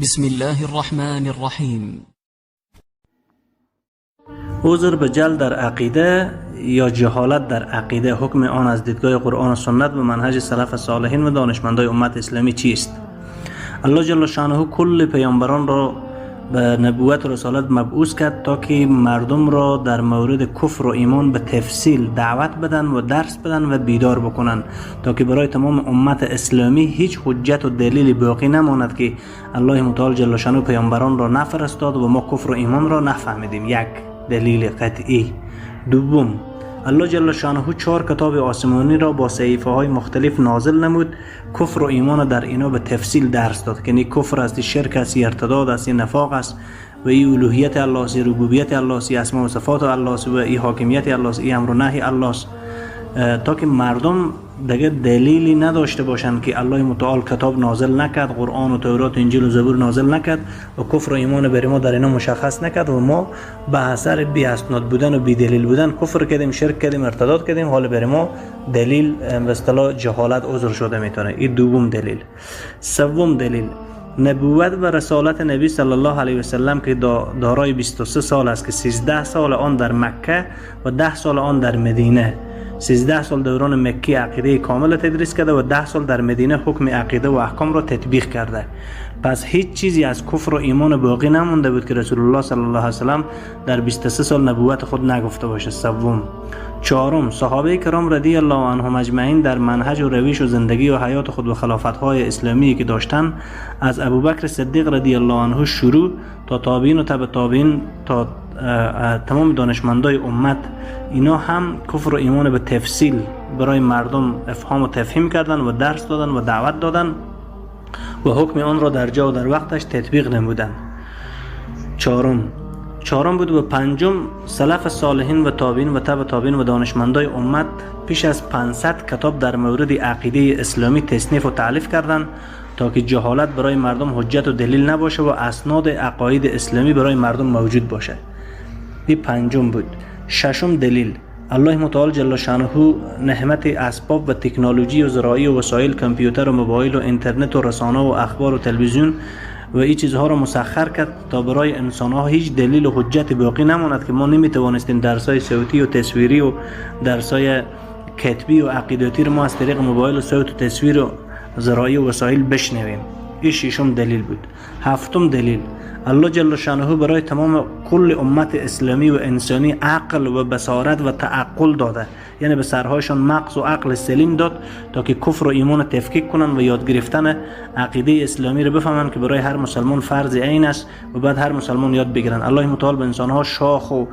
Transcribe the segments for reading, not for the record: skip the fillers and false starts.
بسم الله الرحمن الرحیم. عذر به جهل در عقیده یا جهالت در عقیده، حکم آن از دیدگاه قرآن و سنت و منهج سلف صالحین و دانشمندای امت اسلامی چیست؟ الله جل شانه کل پیامبران را به نبوت و رسالت مبعوث کرد تا که مردم را در مورد کفر و ایمان به تفصیل دعوت بدن و درس بدن و بیدار بکنن، تا که برای تمام امت اسلامی هیچ حجت و دلیل باقی نماند که الله متعال جل شانه پیامبران را نفرستاد و ما کفر و ایمان را نفهمیدیم. یک دلیل قطعی. دوم، الله جل شانه 4 کتاب آسمانی را با صحیفه های مختلف نازل نمود، کفر و ایمان در اینا به تفصیل درس داد که نه کفر است، شرک است، ارتداد است، نفاق است و ای الوهیت الله است، ربوبیت الله است، اسماء و صفات الله است و ای حاکمیت الله است، ای امر و نهی الله است، تا که مردم دیگه دلیلی نداشته باشند که الله متعال کتاب نازل نکرد، قرآن و تورات و انجیل و زبور نازل نکرد و کفر و ایمان بر ما در اینا مشخص نکرد و ما به اثر بی اسناد بودن و بی دلیل بودن کفر کردیم، شرک کردیم، ارتداد کردیم. حال بر ما دلیل به اصطلاح جهالت عذر شده میتونه. این دوم دلیل. سوم دلیل، نبوت و رسالت نبی صلی الله علیه و سلم که دارای 23 سال است که 13 سال آن در مکه و 10 سال آن در مدینه. 13 سال دوران مکی عقیده کامل تدریس کرده و 10 سال در مدینه حکم عقیده و احکام را تطبیق کرده. پس هیچ چیزی از کفر و ایمان باقی نمانده بود که رسول الله صلی الله علیه و سلم در 23 سال نبوت خود نگفته باشه. سوم. چهارم، صحابه کرام رضی الله عنهم اجمعین در منهج و روش و زندگی و حیات خود و خلافت‌های اسلامی که داشتن، از ابوبکر صدیق رضی الله عنه شروع تا تابعین و تبع تابعین تا تمام دانشمندای امت، اینا هم کفر و ایمان به تفصیل برای مردم افهام و تفهیم کردن و درس دادن و دعوت دادن و حکم آن را در جا و در وقتش تطبیق نمودن. چهارم بود. و پنجم، سلف صالحین و تابعین و تبع تابعین و دانشمندای امت پیش از 500 کتاب در مورد عقیده اسلامی تصنیف و تالیف کردند تا که جهالت برای مردم حجت و دلیل نباشه و اسناد عقاید اسلامی برای مردم موجود باشه. این پنجم بود. ششم دلیل، الله متعال جل شانه نعمت اسباب و تکنولوژی و زراعی و وسایل کامپیوتر و موبایل و اینترنت و رسانه و اخبار و تلویزیون و این چیزها را مسخر کرد تا برای انسان ها هیچ دلیل و حجت باقی نماند که ما نمیتوانستیم درسای صوتی و تصویری و درسای کتبی و عقیدتی رو ما از طریق موبایل و صوت و تصویر و زراعی و وسایل بشنویم. این ششم دلیل بود. هفتم دلیل، الله جل شانه برای تمام کل امت اسلامی و انسانی عقل و بصارت و تعقل داده، یعنی به سرهایشان مغز و عقل سلیم داد تا که کفر و ایمان تفکیک کنن و یاد گرفتن عقیده اسلامی رو بفهمن که برای هر مسلمان فرض عین است و بعد هر مسلمان یاد بگیرن. الله متعال به انسانها شاخ و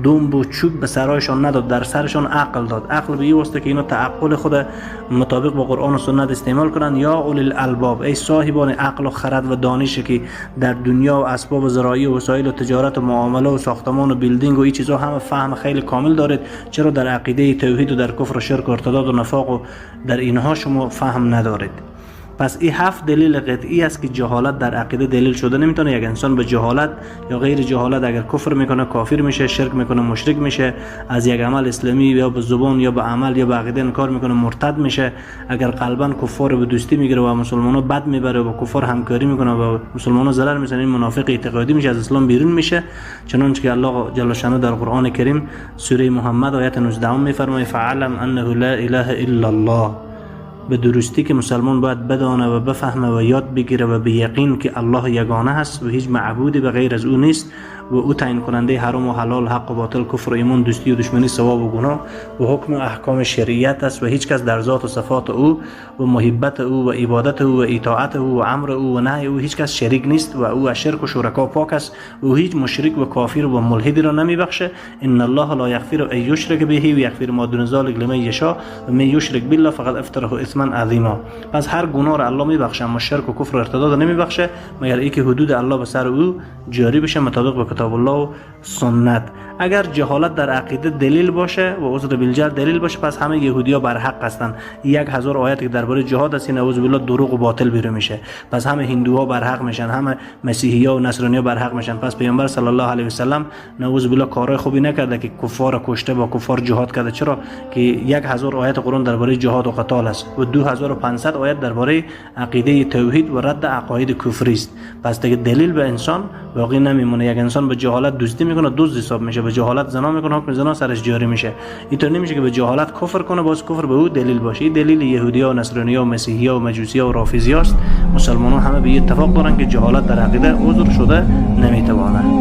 دنب و چوب به سرهایشان نداد، در سرشان عقل داد. عقل به این واسطه که اینا تعقل خود مطابق با قرآن و سنت استعمال کنن. یا اولی الالباب، ای صاحبان عقل و خرد و دانش که در دنیا و اسباب زراعی و وسایل و تجارت و معامله و ساختمان و building و این چیزا همه فهم خیلی کامل دارید، چرا در عقیده توحید و در کفر و شرک و ارتداد و نفاق و در اینها شما فهم ندارید؟ پس این 7 دلیل قطعی است که جهالت در عقیده دلیل شده نمیتونه. یک انسان به جهالت یا غیر جهالت اگر کفر میکنه کافر میشه، شرک میکنه مشرک میشه، از یک عمل اسلامی یا به زبان یا به عمل یا به عقیده انکار میکنه مرتد میشه، اگر قلبا کفار به دوستی میگیره و مسلمانو بد میبره و با کفار همکاری میکنه و مسلمانو ضرر میزنه، این منافق اعتقادی میشه، از اسلام بیرون میشه. چنانچه که الله جل شانه در قرآن کریم سوره محمد آیت 19 میفرماید فعلم انه لا اله الا الله. به درستی که مسلمان باید بدانه و بفهمه و یاد بگیره و به یقین که الله یگانه هست و هیچ معبودی به غیر از او نیست و او تعیین کننده حرام و حلال، حق و باطل، کفر و ایمان، دوستی و دشمنی، ثواب و گناه و حکم و احکام شریعت است و هیچ کس در ذات و صفات او و محبت او و عبادت او و اطاعت او و امر او و نهی او هیچ کس شریک نیست و او از شرک و شرکا پاک است و هیچ مشرک و کافر و ملحدی را نمیبخشه. ان الله لا یغفر ان یشرک به و یغفر ما دون ذلک لمن یشاء و من یشرک بالله فقد افترا اثما عظیما. پس هر گناه را الله میبخشه اما شرک و کفر و ارتداد نمیبخشه مگر اینکه حدود الله به سر او جاری بشه مطابق با کتاب الله و سنت. اگر جهالت در عقیده دلیل باشه و عذر بالجهل دلیل باشه، پس همه یهودیا بر حق هستند. 1000 آیت که درباره جهاد است نعوذ بالله دروغ و باطل بیرون میشه. پس همه هندوها بر حق میشن، همه مسیحیا و نصرانیا بر حق میشن. پس پیامبر صلی الله علیه و سلم نعوذ بالله کارهای خوبی نکرده که کفار کشته، با کفار جهاد کرده. چرا که 1000 آیت قرآن درباره جهاد و قتال است و 2500 آیت درباره عقیده توحید و رد عقاید کفری است. پس دیگه دلیل به انسان باقی نمیمونه. یک انسان به جهالت دزدی میکنه، دزد حساب میشه. به جهالت زنا میکنه، حکم زنا سرش جاری میشه. اینطور نمیشه که به جهالت کفر کنه، باز کفر به او دلیل باشه. این دلیل یهودیا و نصرانیا و مسیحیا و مجوسیا و رافضی است. مسلمانان همه به اتفاق دارن که جهالت در عقیده عذر شده نمیتوانه.